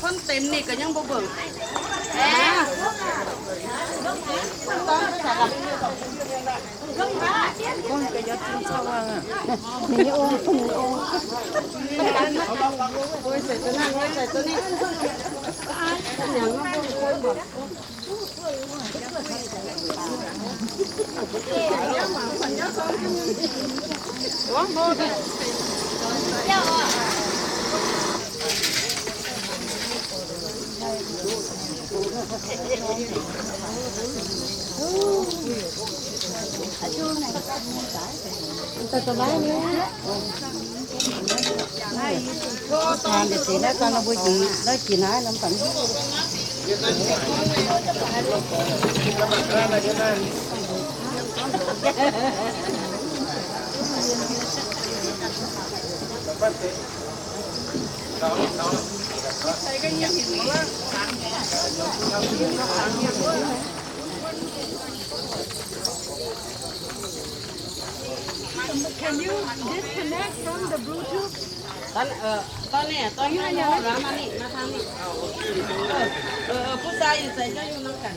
Kuonv deix ninh ga'nyiec mbu'ziex. Can you disconnect from the Bluetooth? ตอน เอ่อ ตอนนี้ ตอนนี้ มาทางนี้ มาทางนี้ เออ เออ เออ ผู้ชายอยู่ใส่เจ้าอยู่นำกัน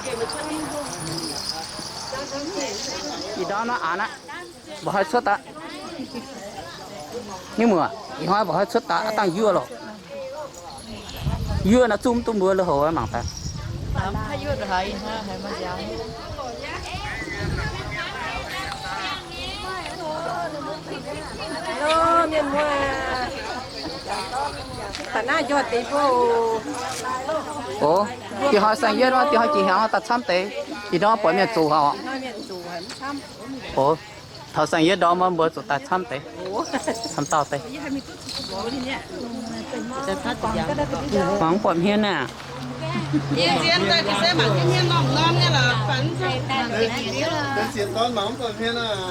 Ih ndorm naaiv aanx aqv, mbuo haih cuotv daaih. Mienh muoz, ih hnoi mbuo haih cuotv daaih, aav dangh yuoqv loh. Yuoqv naaiv zungv duqv mbuo lui-houx mangc daaih. Mienh muoz, taux naaiv njoih deix mbuo oc. Ih hnoi saeng-yietv, ih hnoi jiex hnyangx daaih camv deix. Ih ndorm buatc mienh zoqc oc. Oc, taux saeng-yietv ndorm mbuo zuqc daaih camv deix, camv dauh deix. Mangc mv buatc hmien aqv.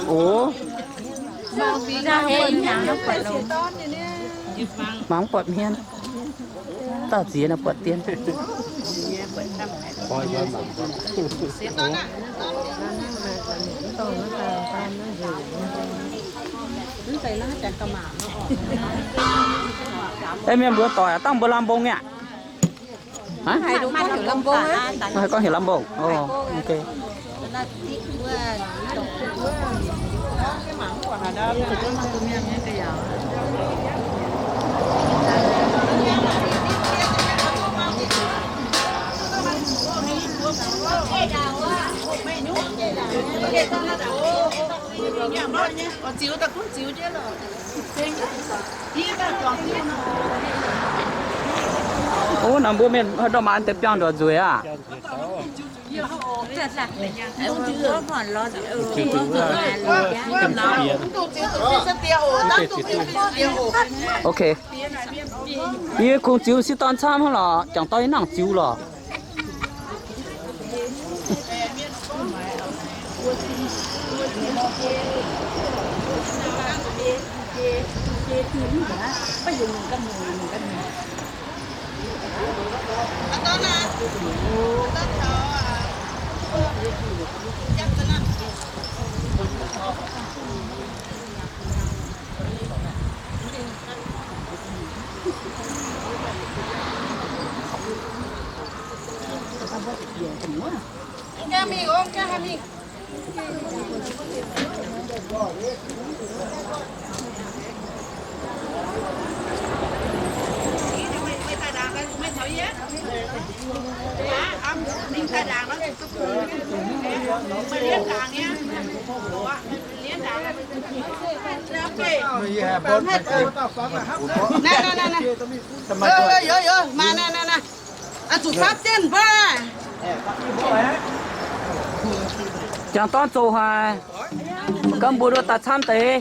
Oc, mangc mv buatc hmien. Dauh ziex naaiv buatc dien. Ei, mienh mbuo doic aac, dangh mbuo lamh mbong nyei aqv? Haiz gorngv heuc lamh mbong. Oc, ok. Ov, naaiv mbuo mienh haaix ndorm maaih deix biangh ndortv nzueic aqv? Ok. Yie kungx ziux sieqv dorn camv hnangv lorqc, jangx dorn yie nangc ziux lorqc. Jangx dorn zoux haic, ganh mbuo nduov daaih camv deix.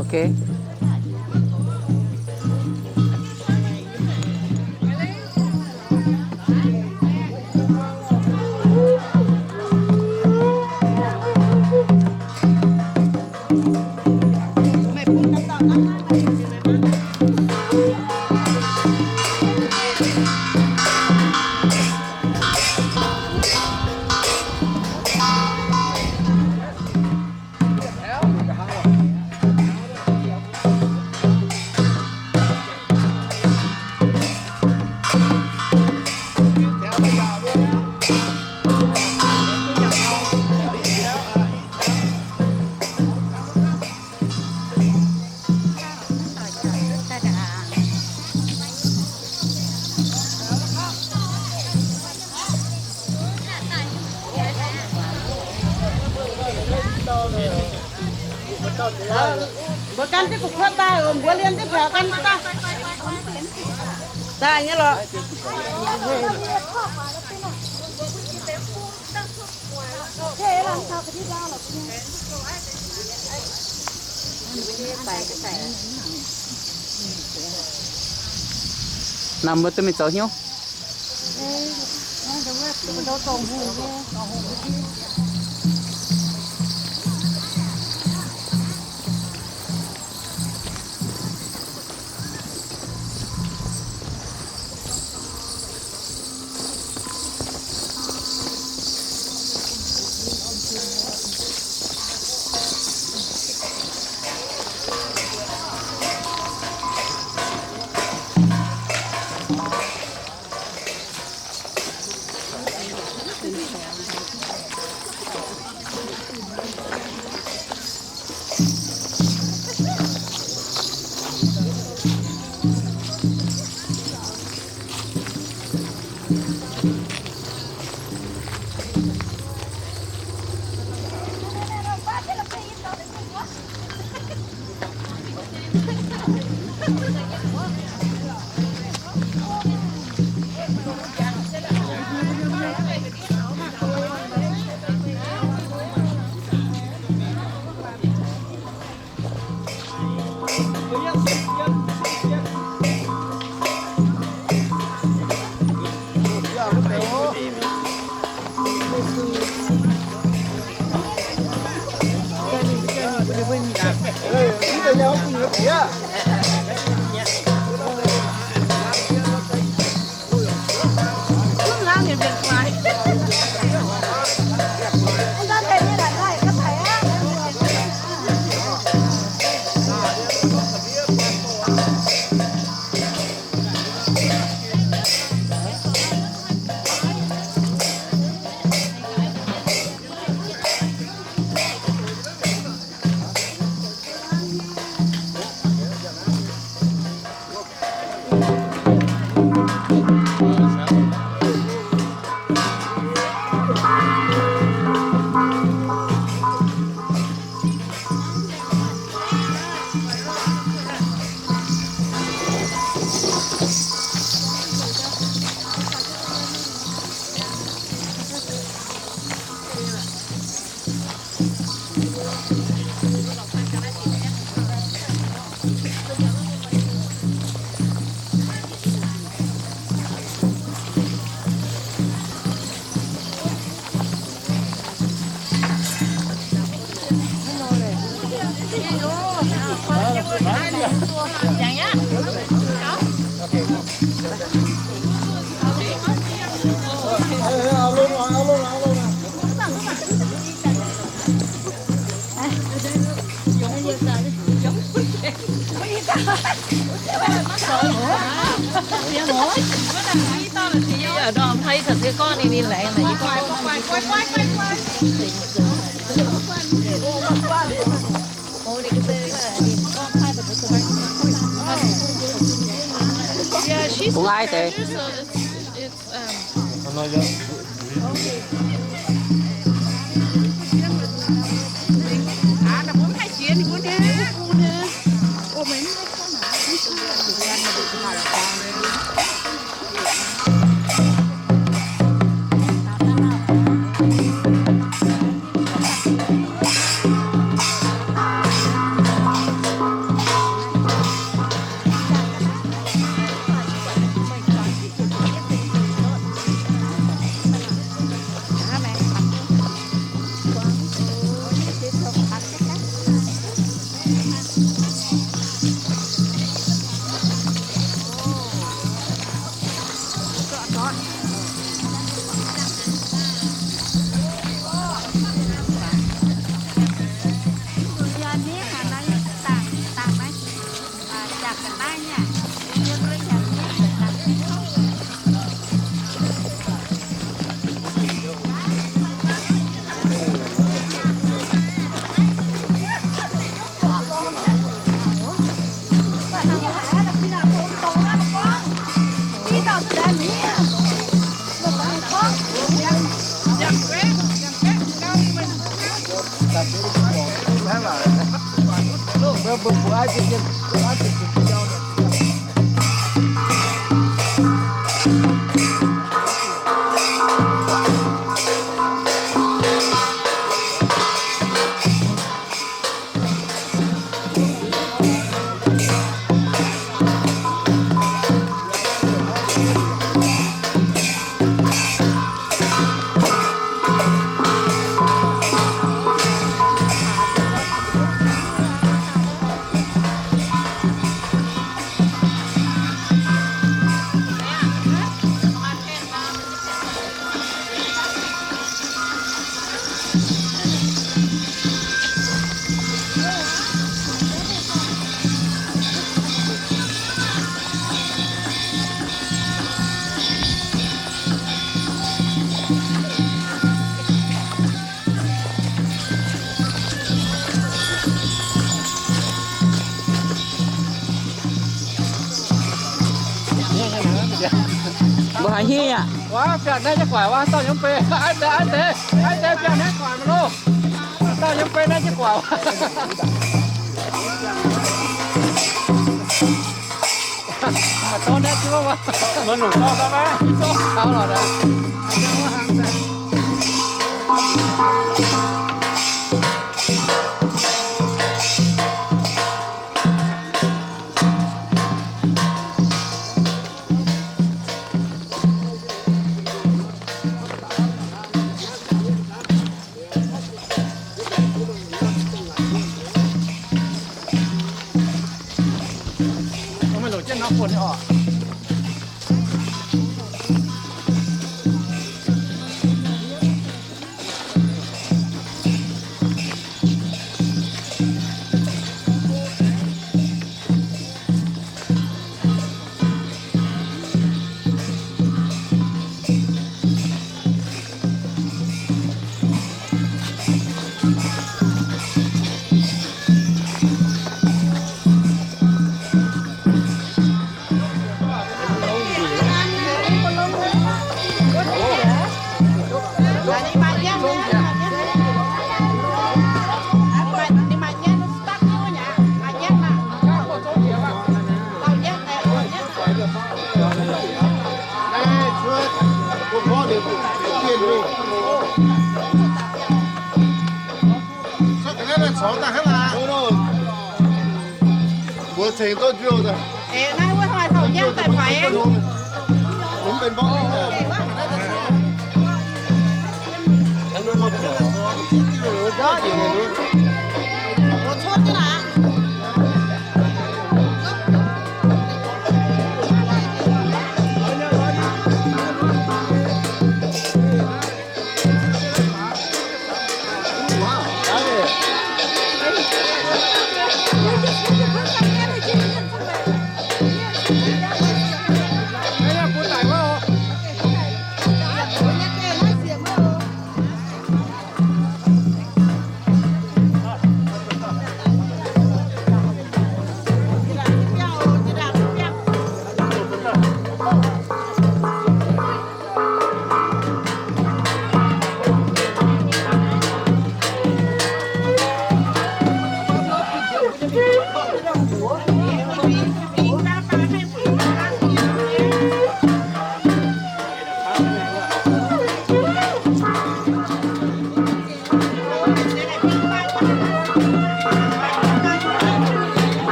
Ok. Mbuo gan jienv gu'kuotv daaih, mbuo liemh jienv mbiauz gan daaih. Daaih nyei lorqc. Naaiv mbuo duqv mingh zoux hnyouv. Bung ai deix. Mbuo haaix nyungc aqv? Wuov, biangh naaiv jienv guaaic wuov, dauh nyei mv bei. Aiv deix, aiv deix, aiv deix, biangh naaiv guaaic maiv loh. Dauh nyei mv bei naaiv jienv guaaic wuov. Maiv dorv naaiv jienv wuov. Maiv nungc dorv gauh maiv? Dorv gauh lorqc aqv. Mbuo ceng duqv nziouv daaih.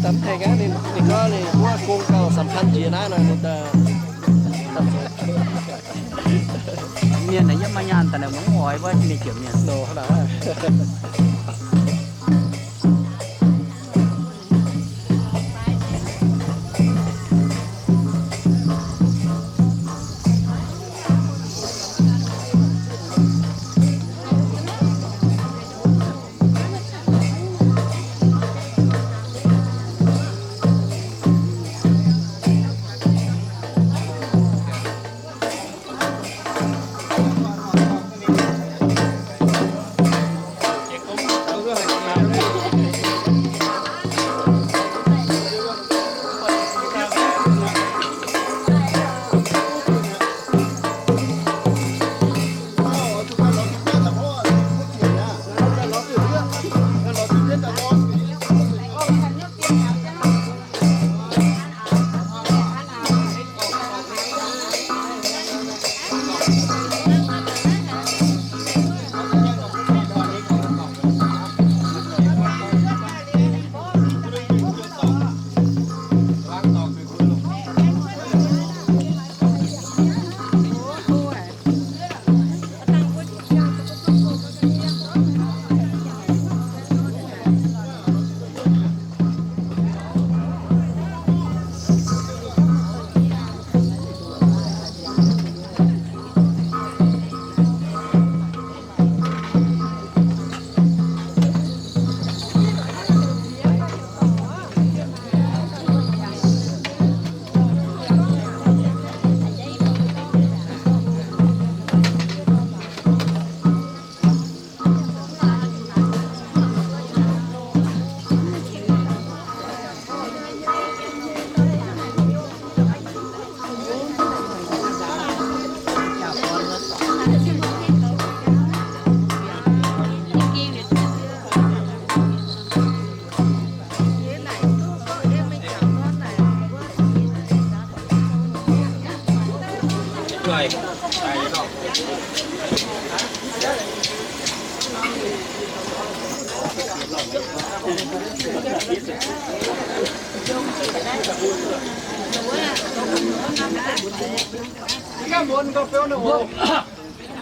Ninh gorngv ninh wuov gong gauh สำคัญ jiex naaiv nor, ninh daaih mienh naaic yiem maaih nyaanh daaih naaic mv oix wuov mienh jiex mienh.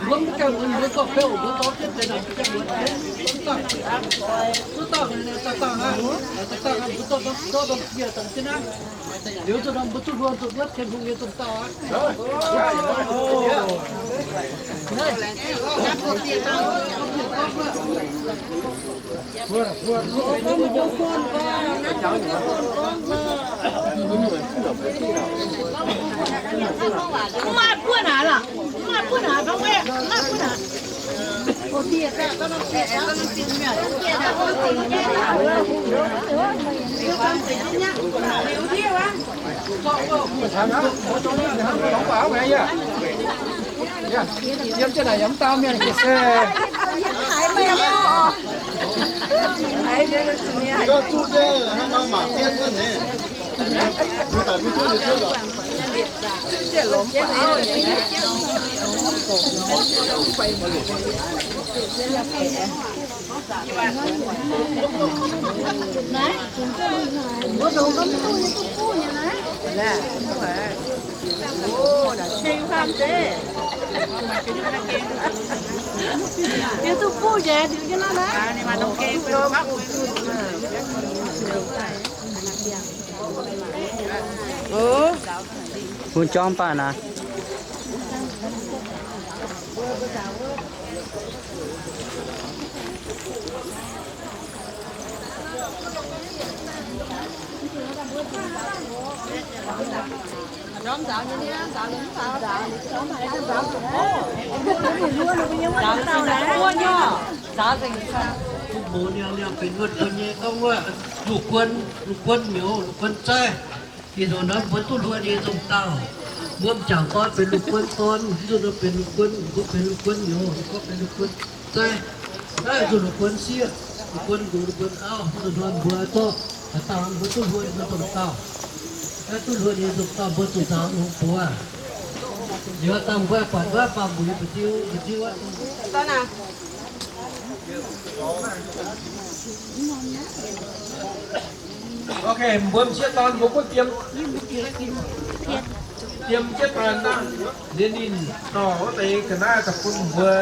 Mbuo mv gaengh mbuo zorqv beu, mbuo zorqv jienv deix naaic, mbuo gaengh mbuo, mbuo dangh, mbuo dangh, mbuo dangh aqv, mbuo dangh dangh, mbuo zorqv norm, zorqv norm yie dangh jienv aqv. Liuz zuqc norm mbuo zuqc hluon zuqc wuov Tin-Hungh nyei zong dauh aqv. Mv maaih buonv aqv lorqc. Mv maaih buonv aqv, dongh wuov, mv maaih buonv aqv. Yiem jienv naaic yaac mv dau mienh ga'sie. Bun jorm baac naaic. Mbuo niaa niaa benx wuov bun nyei gorngv wuov, lungh guon, lungh guon miouz, lungh guon zaiv. Ih zanc naaiv mbuo duqv hluo nyei nzongh dauh. Mbuo m'jangc dorn benx lungh guon dorn, mv zuqc nor benx lungh guon, mbuo benx lungh guon miouz, mbuo benx lungh guon zaiv. Naaiv zuqc lungh guon sieqv, lungh guon nqox, lungh guon auv, mv zuqc nor mbuo zorqv haaix dauh mbuo duqv hluo nyei nzongh dauh. Naaiv duqv hluo nyei nzongh dauh mbuo zuqc nzaaux lungh buoz. Liuz dangh mbuo buatc wuov faam-mbuiz mba'diu, mba'diu aqv. Dorn aac. Ok, mbuo m'sieqv dorn mbuo gunv diem, diem jienv dorn naaiv, ninh ninh dorh wuov deix ga'naaiv daaih bun mbuo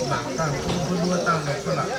mangc dangh, bun mbuo dangh nor aqv.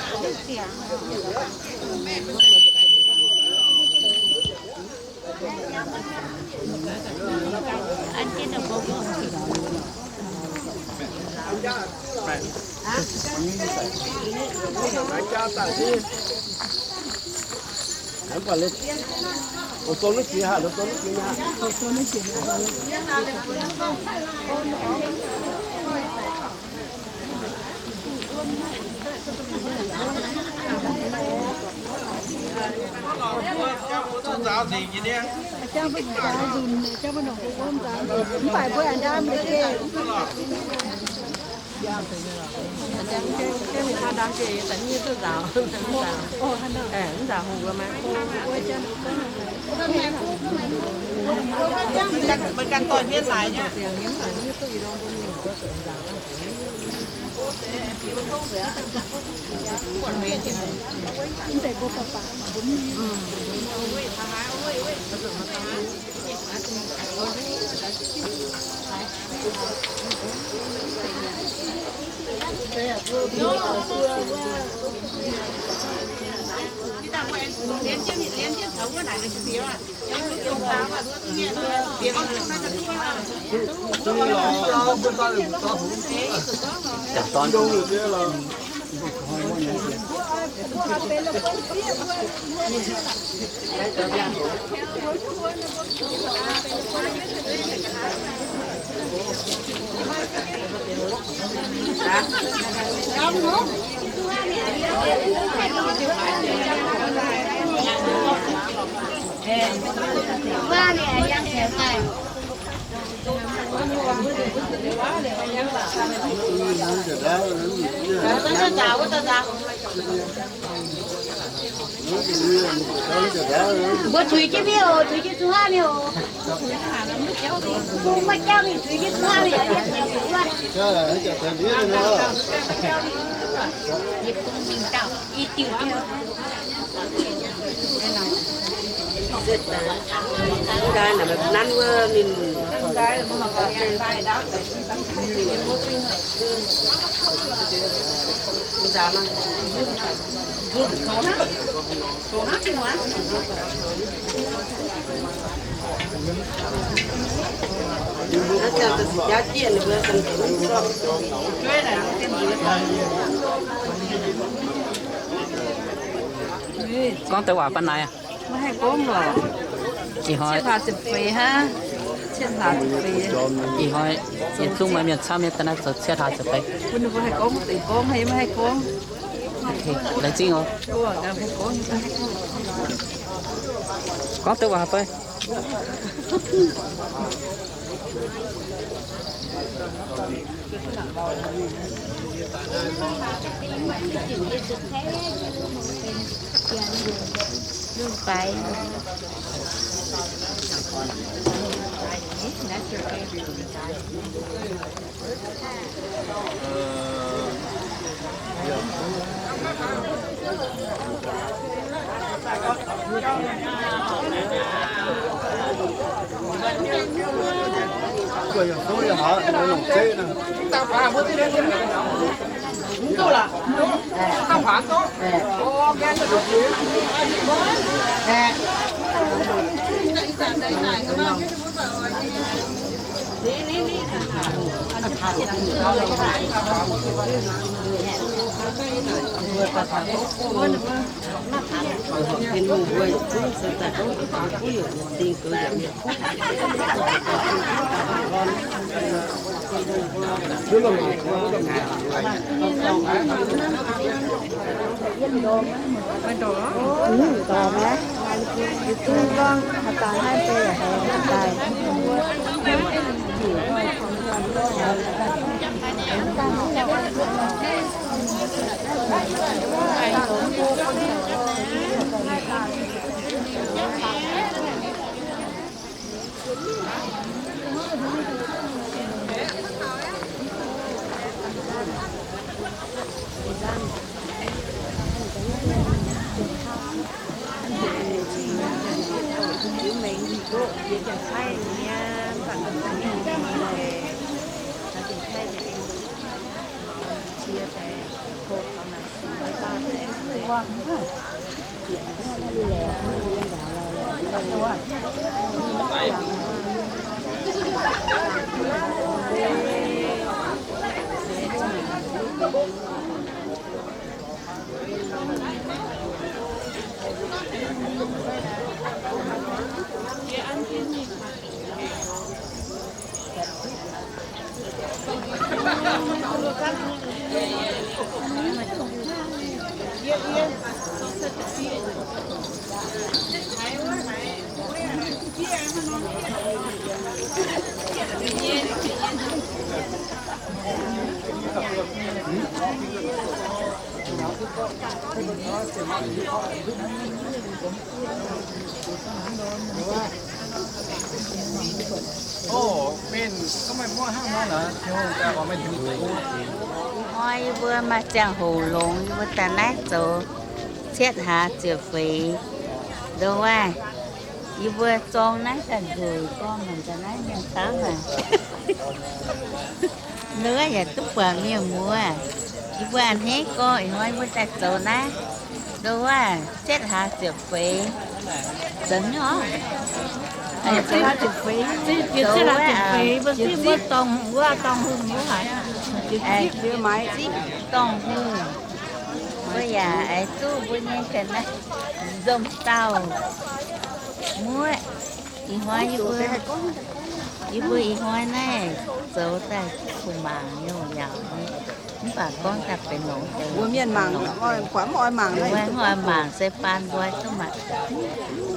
Mbuo tuix jienv mingh oc, tuix jienv zuqc haav mingh oc. Mbuo maiv jauv mingh, tuix jienv zuqc haav mingh. Gorngv deix waac baac naaic aqv. Maiv haih gorngv lorqc. Ih hnoi, ih hnoi yietc zungv maaih mienh camv nyei, da'naaiv zoux cietv hlaax ziepc feix. Mbuo haih gorngv, maiv haih gorngv. Laengz zingh oc. Gorngv deix waac fai. Hnoi yie mbuo maaih ziangh hoc longx, yie mbuo daaih naaiv zoux cietv hlaax ziepc feix. Ndoh wuov, yie mbuo zorng naaiv ganh nzueic, zorng mangc gaax naaiv mienh camv aac. Ndoh wuov yaac duqv buatc mienh muoz. Yie mbuo a'hneiv gorx ih hnoi yie mbuo daaih zoux naaiv. Ndoh wuov cietv hlaax ziepc feix. Zoux nyei oc. Cietv hlaax ziepc feix, ziepc zipv dorngh hungh wuov, dorngh hungh wuov haic. Ziepc zipv dorngh hungh. Mbuo yaac aix duqv mbuo nyei ga'naaiv nzomc dauh muoqv. Ih hnoi yie mbuo, yie mbuo ih hnoi naaiv zoux daaih kuv mangc nyei yaac, mv baac gorngv daaih benx longx deix. Mbuo mienh mangc, mv oix mangc, mv oix mangc se baan mbuo duqv mangc,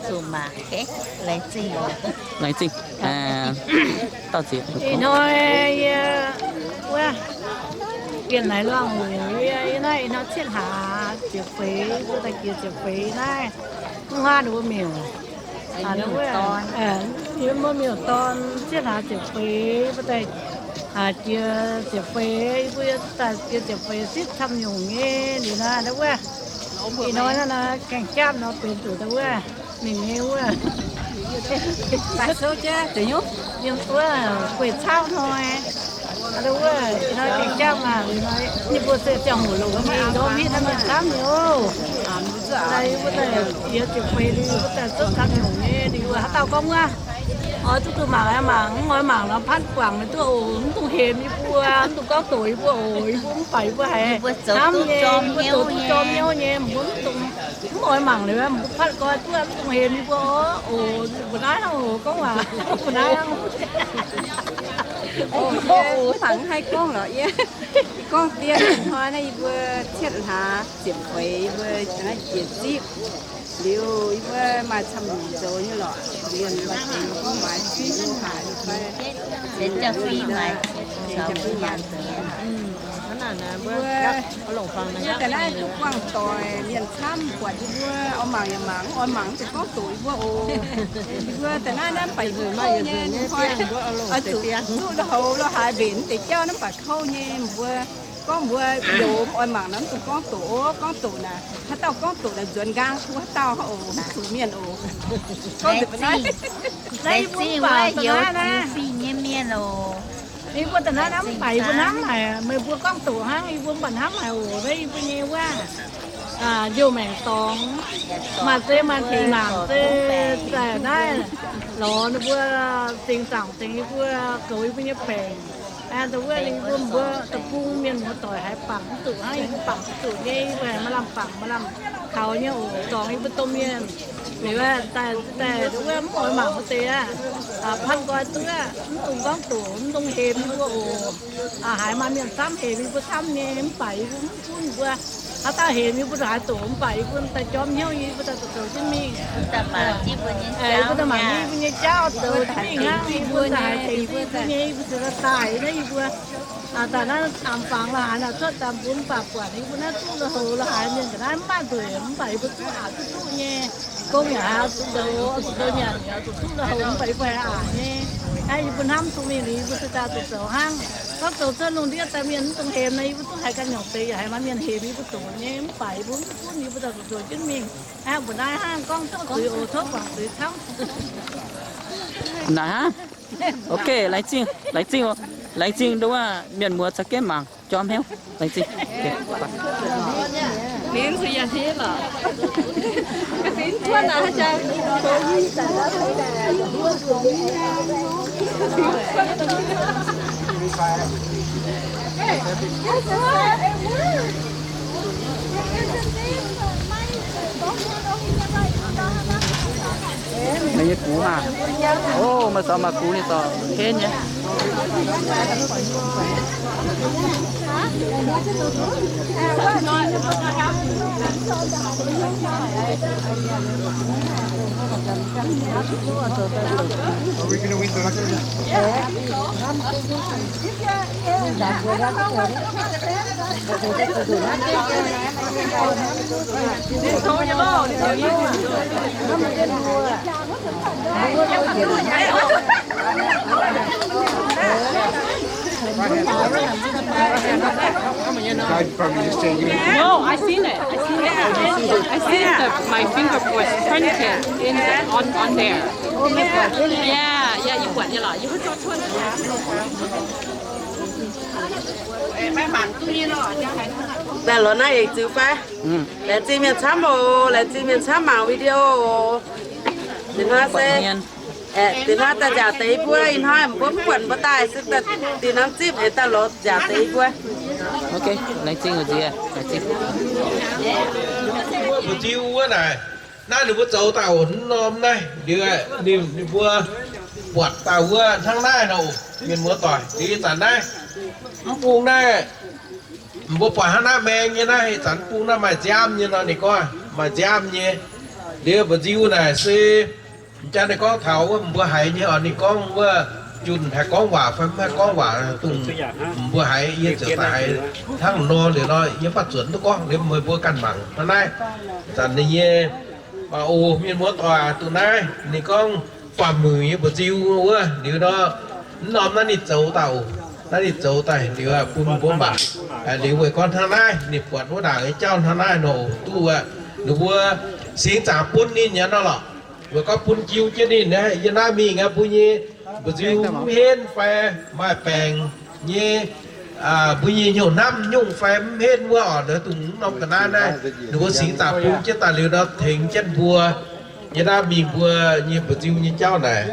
zuqc mangc. Laengz zingh oc. Laengz zingh. Ih hnoi yie wuov, Bienh Naaiv Luangh, yie naaiv ih hnoi cietv hlaax ziepc feix, mbuo daaih jiex ziepc feix naaiv, mv huaav ninh mbuo miuc. Yie mbuo miuc-dorn cietv hlaax ziepc feix, mbuo daaih jiex ziepc feix, yie mbuo daaih jiex ziepc feix sipv camv nyungc nyei liuz naaiv, wuov, ih hnoi naaiv gaengh japv nor benx zuqc wuov, mingh nyei wuov, wuov gueic cauv hnoi. Wuov, ih hnoi gaengh japv maah, ninh mbuo se ziangh hoc longx nyei, ndorm hitv naaiv mienh camv nyei oc. Daaih yie mbuo daaih jiex ziepc feix liuz, yie mbuo daaih zouv camv nyungc nyei, ninh mbuo haaix dauh gorngv wuov, oix duqv duqv mangc aeqv, mangc, mv oix mangc nor patv guangc duqv oc, mv dungx hemx yie mbuo, mv dungx gorngv doqc yie mbuo oc, yie mbuo mv baac yie mbuo haiz hnamv nyei, yie mbuo zoux duqv jorm hnyouv nyei, mbuo mv dungx, mv oix mangc liuz, mbuo patv gau duqv, mv dungx hemx yie mbuo oc. Mbuo naaiv hnangv oc, gorngv waac, mbuo naaiv hnangv. Mv baac mv haih gorngv lorqc, yie gorngv dien hnoi naaiv yie mbuo cietv hlaax ziepc feix, yie mbuo naaiv jiex zipv liuz, yie mbuo maaih camv nyungc zoux nyei lorqc. Mienh maaih deix gorngv maaiz zingh haaix fai, mbuo daaih naaiv duqv buangh doic, mienh camv buatc yie mbuo oix mangc yaac mangc, mv oix mangc mv zeiz gorngv doqc yie mbuo oc. Yie mbuo daaih naaiv naaiv mv baac yie mbuo kouv nyei, oix zuqc duqv lui-houx lui-haaix mbenc mv deix jauv naaiv mv baac kouv nyei. Mbuo gorngv mbuo youz mv oix mangc nor mv dungx gorngv doqc oc. Gorngv doqc naaic, haaix dauh gorngv doqc naaic nzuonx nqaang tov haaix dauh oc, mv zuqc mienh oc. Gorngv doqc naaiv, laengz zingh wuov youz fih nyei mienh oc. Yie mbuo daaih naaiv mv baac yie mbuo hnamv haic, meih mbuo gorngv doqc hnangv, yie mbuo mv baac hnamv haic oc. Naaiv yie mbuo nyei wuov, njoux maengc dorngx, maaih zeiz maaih dingc naanc se daaih naaiv lorz ninh mbuo zingx zaangc zingx yie mbuo, goux yie mbuo nyei baengc. Dongh wuov yie mbuo mbuo deic-bung mienh muoz-doic haiz bangc mv zuqc hnangv, yie mbuo bangc mv zuqc nyei, yie mbuo haiz maaih lamh bangc maaih lamh kaux nyei oc. Dorngx yie mbuo domh mienh, liuz daaih dongh wuov mv oix mangc wuov deix aqv, patv nqoi duqv, mv dungx gorngv doqc, mv dungx hemx yie mbuo oc. Haiz maaih mienh camv hemx yie mbuo camv nyei, mv baac yie mbuo mv gunv mbuo. Haaix dauh hemx yie mbuo haaix doqc, mv baac yie mbuo daaih jorm hnyouv, yie mbuo daaih zoux jienv mingh. Yie mbuo daaih mangc yie mbuo nyei jauv zoux jienv mingh hnangv, yie mbuo daaih haiz tengx yie mbuo nyei, yie mbuo ziouc daaih daaih naaiv, daaih naaiv aamx fangx la'haaix naaic cuotv daaih mbuo mv baac buatc yie mbuo naaiv duqv lui-houx la'haaix mienh ga'naaiv mv maaih nzueic, mv baac yie mbuo duqv aqc duqv duqv nyei. Gong yaac haiz zuqc zoux, zuqc zoux nyanc yaac zuqc duqv lui-houx, mv baac yie mbuo haiz aqc nyei. Naaiv yie mbuo hnamv duqv mingh liuz, yie mbuo se daaih zuqc zoux hnangv. Gorngv zoux cuotv lungh ndiev daaih mienh mv dungx hemx nor, yie mbuo duqv haiz ganh nyungc deix yaac haiz maaih mienh hemx yie mbuo doqc nyei, mv baac yie mbuo mv gunv, yie mbuo daaih zuqc zoux jienv mingh. Hnangv mbuo naaiv hnangv gorngv tov zuiz oc, tov guangc zuiz camv. Naaiv hnangv. Ok, laengz zingh, laengz zingh, laengz zingh nduov mienh muoz za'gengh mangc jorm hnyouv. Laengz zingh. Meih nyei gux maah. O, meih caux maaih gux ninh dorh henv nyei. No, I seen it. I seen it. I seen the, my finger was printed in the, on, on there. Yeah, yeah, you want, you like, you put your foot. Daaih lorz naaiv yie ziux fai? Laengz zingh mienh camv oc. Laengz zingh mienh camv mangc video oc. Dinh hnoi se, dinh hnoi daaih nziaauc deix i buo. Ih hnoi mbuo mv buatc mbuo daaih se daaih dinh hnoi zipv aengx daaih lorz nziaauc deix i buo. Ok, laengz zingh nziex. Mbuo ziux wuov naaic, naaiv ninh mbuo zoux daaih oc, norm naaiv liuz, ninh mbuo buatc daaih wuov hnangv naaiv nor oc, mienh muoz doic. Liuz ih zanc naaiv mv bung naaiv, mbuo buatc hnangv naaiv maeng nyei naaiv, ih zanc mv bung naaiv maaih nziaamv nyei nor, ninh gorngv maaih nziaamv nyei. Liuz mba'nziu naaic se, jang ninh gorngv taux wuov mbuo haiz nyei oc, ninh gorngv wuov junh haih gorngv waac fai mv haih gorngv waac, dongh mbuo haiz yie ziouc daaih haiz hnangv nor liuz nor, yie mv baac zuotc duqv gorngv liuz meih mbuo ganh mangc hnangv naaiv. Zanc ninh nyei, o, mienh muoz doic, dongh naaiv ninh gorngv faam-muic nyei mba'nziu wuov liuz nor, mv norm naaiv ninh zoux daaih oc. Naaiv ninh zoux daaih liuz bun mbuo mangc. Liuz weic gorngv hnangv naaiv ninh buatc wuov ndaangc nyei jauv hnangv naaiv nor oc, duqv wuov, ninh mbuo singx zaangc bun ninh nyei nor lorqc. Weic gorngv bun jiu jienv ninh, yie naaiv mingh aqv, mbuo nyei mba'nziu mv henv fai maaih baengc nyei, mbuo nyei hnyouv hnamv nyungc fai mv henv wuov oc, dongh mv norm ga'naaiv naaiv, ninh mbuo singx zaangc bun jienv daaih liuz nor tengx jienv mbuo. Yie naaiv mingh mbuo nyei mba'nziu nyei jauv naaic,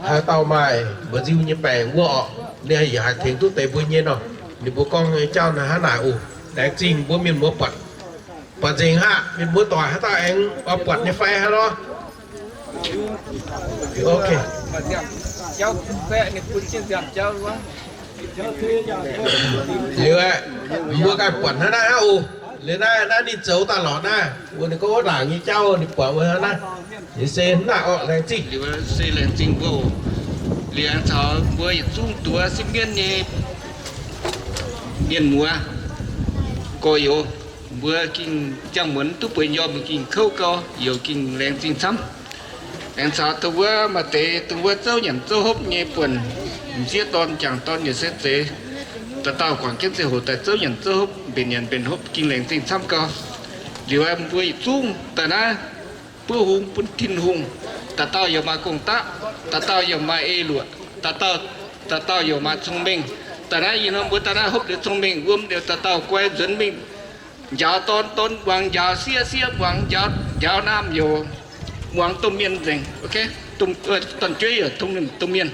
haaix dauh maaih mba'nziu nyei baengc wuov oc, ninh yaac haih tengx duqv deix mbuo nyei nor. Ninh mbuo gorngv nyei jauv naaiv hnangv naaic oc. Laengz zingh mbuo mienh muoz buatc. Buatc nzengc haav, mienh muoz doic haaix dauh aengx oix buatc nyei fai hnangv nor. Ok. Liuz aeqv, mbuo ganh buatc hnangv naaiv hnangv oc. Liuz naaiv, naaiv ninh zoux daaih lorqc naaiv, mbuo ninh gorngv wuov ndaangc nyei jauv ninh buatc wuov hnangv naaiv. Liuz se hnangv naaiv orqc, laengz zingh. Liuz se laengz zingh mbuo oc. Liuz aengx caux mbuo yietc zungv duqv sipv mienv nyei mienh muoz gorx-youz, mbuo gengh ziangh muonz duqv bueix njormh, mbuo gengh kouv gau, youz gengh laengz zingh camv. Aengx caux dongh wuov maaih deix dongh wuov zouv nyanc zouv hopv nyei buonc, m'sieqv dorn, m'jangc dorn, nyei se zeiz, dauh dauh guangc jienv ziangh hoc daaih zouv nyanc zouv hopv, mbenc nyanc mbenc hopv, gengh laengz zingh camv gau. Liuz aeqv, mbuo yietc zungv daaih naaiv buov hung bun Tin-Hungh. Dauh dauh yaac maaih gong-daqv, dauh dauh yaac maaih eix luoqc, dauh dauh, dauh dauh yaac maaih cong-mengh. Daaih naaiv ih hnoi mbuo daaih naaiv hopv liuz cong-mengh wuom liuz dauh dauh guai nzuonx mingh njaaux dorn, dorn muangx njaaux sieqv, sieqv muangx njaaux, njaaux naamh youz, muangx domh mienh nzengc. Ok, domh, dorn-jueiv yaac tong ninh domh mienh.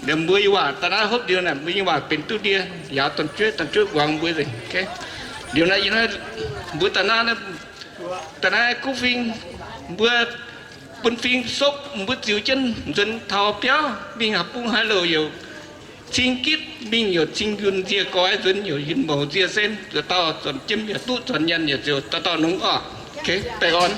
Liuz mbuo nyei waac daaih naaiv hopv liuz naaic, mbuo nyei waac benx duqv ndie, njaaux dorn-jueiv, dorn-jueiv muangx mbuo nzengc. Ok, liuz naaiv ih hnoi mbuo daaih naaiv, daaih naaiv guv fing, mbuo bun fing sopv, mbuo ziux jienv nzuonx taux biauv mingh haaix bung haaix louc youc cing gitv mingh, youc cing yunh nzie goi nzuonx, youc yunh mouz nzie sen, zuqc dauh zornc jiem yaac duqv, zornc nyanc yaac ziouc dauh dauh nongx orqc. Ok, baengh orn.